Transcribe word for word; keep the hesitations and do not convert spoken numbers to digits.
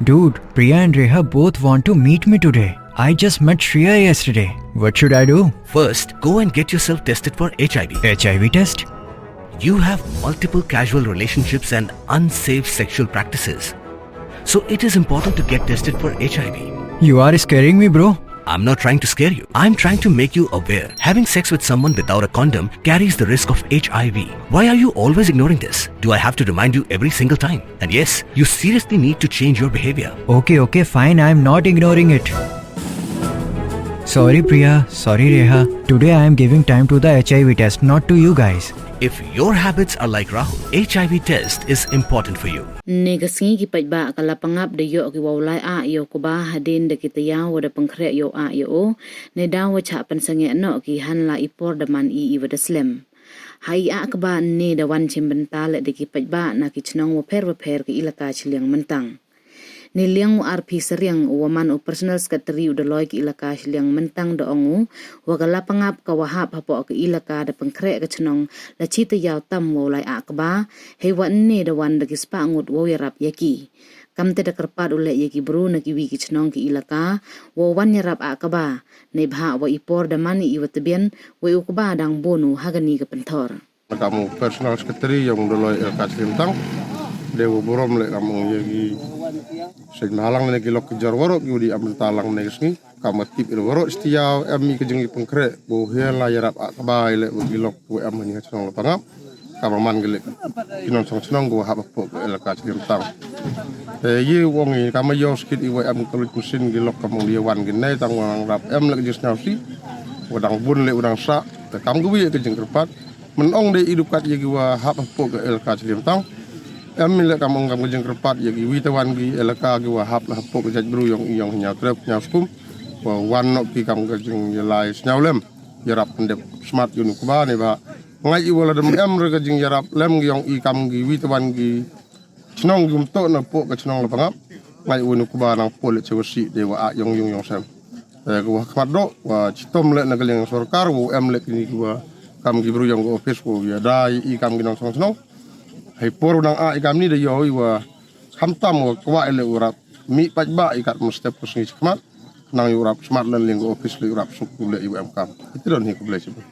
Dude, Priya and Reha both want to meet me today. I just met Shreya yesterday. What should I do? First, go and get yourself tested for H I V. H I V test? You have multiple casual relationships and unsafe sexual practices. So it is important to get tested for H I V. You are scaring me, bro. I'm not trying to scare you. I'm trying to make you aware. Having sex with someone without a condom carries the risk of H I V. Why are you always ignoring this? Do I have to remind you every single time? And yes, you seriously need to change your behavior. Okay, okay, fine. I'm not ignoring it. Sorry, Priya. Sorry, Reha. Today I am giving time to the H I V test, not to you guys. If your habits are like Rahul, H I V test is important for you. Ne ka sngi ki paidbah ka Lapangap da yoh ki wow lai ah yow kba hadien da ki tayaaw wa da pynkhreh yow ah yow o, ne daw wa chah pynsangeh noh ki hanla i por da man i i wa da slem. Ha i ah kba ne da wan chimbynta leh da ki paidbah na ki chnong wapher wapher ki ilaka Chilliang Myntang. Ne liang u R P Sariang u wa man u personal secretary u Daloi ki ilaka Chilliang Myntang da ong u, wa ka Lapangap ka wa hap hapoh ki ilaka da pynkhreh ka chnong la chi tayaaw tam wow lai ah kba, hei wa ne da wan da ki spah ngut wow yarap ya ki. Kamte da kyrpad u leh ya ki bru na ki wi ki chnong ki ilaka wow wan yarap ah kba, ne bha wa i por da man i i wa tbian, wei u kba dang bun u ha kani ka pynthor. Kam u personal secretary yong u Daloi ilaka Chilliang Myntang. De u burom leh kam u ya ki seng mahalang ne ki lok ki jor waroh ki u di am talang ne ki sngi. Kam u tip i waroh sti yaw em i ka jing i pynkhreh. Bu hia la yarap ah kba i leh u ki lok u em ni ha chnong Lapangap. Kam man ki leh ki nongchong chnong ku hap hapoh ka ilaka Chilliang Myntang. Te yi wong i kam yoh skit i wa em ka lut musin ki lok kam u ya wan ki ne tang wa rap em leh ki jing snyaw si. Wa dang bun leh wa dang sah. Te kam ka wi ka jing kyrpad. Men ong de i dukat ya ki wa hap hapoh ka ilaka Chilliang Myntang. Em i leh kam ong kam ka jing kyrpad ya ki wi te wan ki ilaka ki wa hap la hapoh ka jait bru yong i yong Hnyaw Trep, Hnyaw Skum. Wa wan noh ki kam ka jing ya lai snyaw lem. Yarap pyndep smat yong u kba ne bha. Ngai i wa la dem em re ka jing yarap lem yong i kam ki wi te wan ki chnong ki um toh na poh ka chnong Lapangap. Ngai u nu kba nang pol le chewa si de wa ah yong yung yong sem. Eh, ka wa khmat doh, wa chitom leh na ka liang sorkar, wa em leh kini ki wa kam ki bru yong ka office, wa ya da i kam ki nongchong chnong. Hei por u nang ah i kam ni da yoh i wa khamtam wa kwah i leh u rap mih paidbah i kat mustep ka sngi chi khmat. Nang i u rap smat leh liang ka office leh u rap suk u leh i wa em kam. Iti don hi khublei chibun.